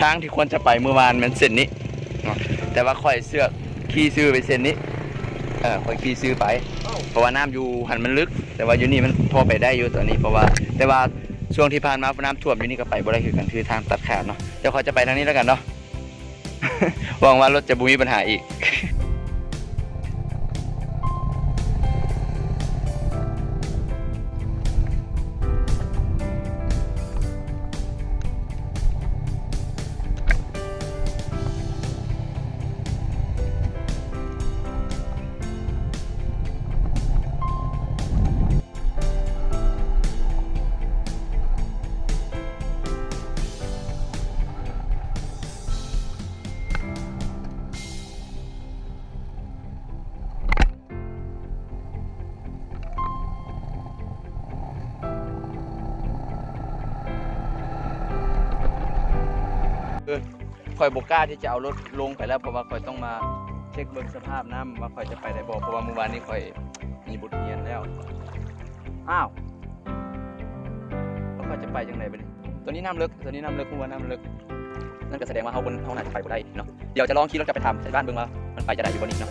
ທາງທີ່ຄວນຈະໄປມື້ວານແມ່ນເສັ້ນນີ້ເນາະ ແຕ່ວ່າຂ້ອຍເຊືອກຂີ່ຊື່ໄປເສັ້ນນີ້ ເອີ ຂ້ອຍຂີ່ຊື່ໄປ ເພາະວ່ານ້ຳຢູ່ຫັ້ນມັນເລິກ ແຕ່ວ່າຢູ່ນີ້ມັນພໍໄປໄດ້ຢູ່ຕອນນີ້ ເພາະວ່າ ແຕ່ວ່າຊ່ວງທີ່ຜ່ານມານ້ຳຖ້ວມຢູ່ນີ້ກໍໄປບໍ່ໄດ້ຄືກັນ ຄືທາງຕັດຂາດເນາະ. ດຽວຂ້ອຍຈະໄປທາງນີ້ແລ້ວກັນເນາະ ຫວັງວ່າລົດຈະບໍ່ມີບັນຫາອີກ. ເອີ ຂ້ອຍບໍ່ກ້າທີ່ຈະເອົາລົດລົງໄປແລ້ວ ເພາະວ່າຂ້ອຍຕ້ອງມາເຊັກເບິ່ງສະພາບນ້ຳວ່າຂ້ອຍຈະໄປໄດ້ບໍ່ ເພາະວ່າມື້ວານນີ້ຂ້ອຍມີບົດຮຽນແລ້ວ. ອ້າວ ແລ້ວຂ້ອຍຈະໄປຈັ່ງໃດບາດນີ້? ໂຕນີ້ນ້ຳເລິກ ໂຕນີ້ນ້ຳເລິກ ຮູ້ວ່ານ້ຳເລິກ ນັ້ນກໍສະແດງວ່າເຮົາ ເຮົາໜ້າຈະໄປບໍ່ໄດ້ເນາະ. ດຽວຈະລອງຂີ່ລົດກັບໄປຖາມໄທບ້ານເບິ່ງວ່າມັນໄປຈະໄດ້ຢູ່ບໍ່ນີ້ເນາະ.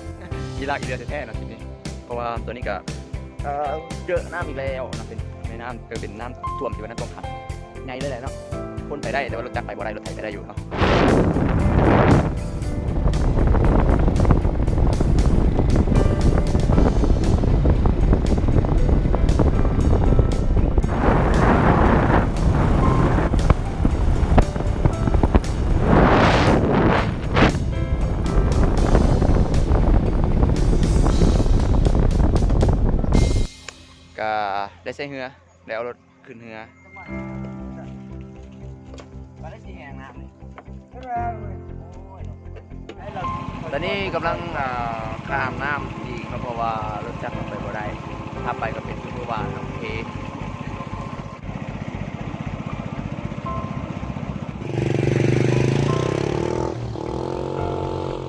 ທີ່ລາກອີເຫຼືອແທ້ໆເນາະ ທຣິບນີ້ ເພາະວ່າໂຕນີ້ກໍ ເອີ ເຈີນ້ຳອີກແລ້ວເນາະ ເປັນແມ່ນ້ຳ ເອີ ເປັນນ້ຳຖ້ວມທີ່ວ່ານ້ຳຕົກຂັງໃຫຍ່ເລີຍແຫຼະເນາະ. ຄົນໄປໄດ້ ແຕ່ວ່າລົດຈັກໄປບໍ່ໄດ້ ລົດໄຖໄປໄດ້ຢູ່ເນາະ. ກະໄດ້ໃຊ້ເຮືອ ໄດ້ເອົາລົດຂຶ້ນເຮືອ. ຕອນນີ້ກຳລັງ ເອີ ຂ້າມນ້ຳອີກເນາະ ເພາະວ່າລົດຈັກນຳໄປບໍ່ໄດ້ ຖ້າໄປກໍເປັນຄືມື້ວານເນາະ. ໂອເຄ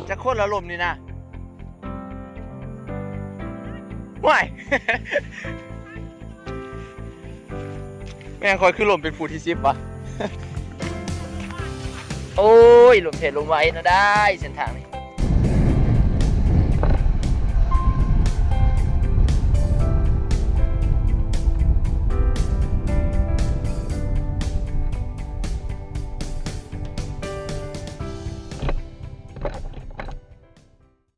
ຈັກຄົນລະລົມນີ້ນະ? ວ້າຍ ແມ່ນ ຂ້ອຍຄືລົມເປັນຜູ້ທີສິບວະ. ໂອ້ຍ ລົມແທ້ລົມວ່າ ເຮັດແນວໃດເສັ້ນທາງນີ້.